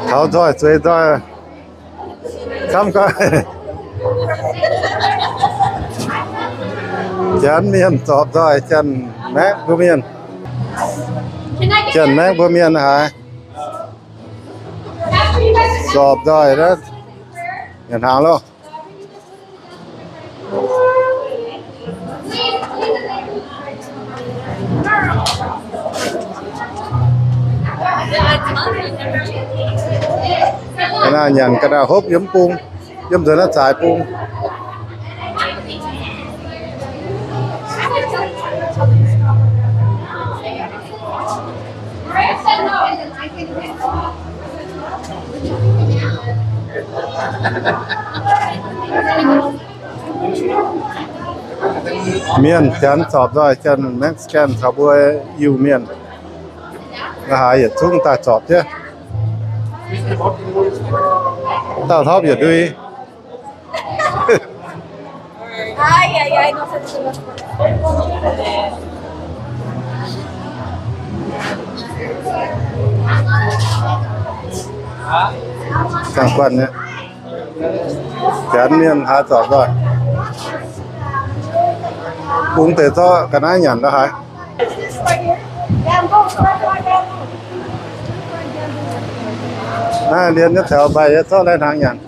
Taux nzoih zueiz nzoih camv gau. Janx mienh zorpc nzoih Janx-Maengx mbuo mienh. Janx-Maengx mbuo mienh haiz zorpc nzoih, nyanc hnaangx loh. Ga'naaiv nyanc, ga'naaiv hopv yiem bung, yiem nzuonx naaiv zaaix bung. Mienh, Janx zorpc nzoih, Janx, Mexican caux mbuo Iu-Mienh, haaix yietc zungv daaih zorpc jienv. Dauh hlopv yietc ndui. Gangh guanh nyei. Janx mienh haaix zorpc nzoih, bung deix zorqv ga'naaiv nyanc la'haaix. Naaiv liemh nyei taux mbaih yie zorqv lai-hnaangx nyanc.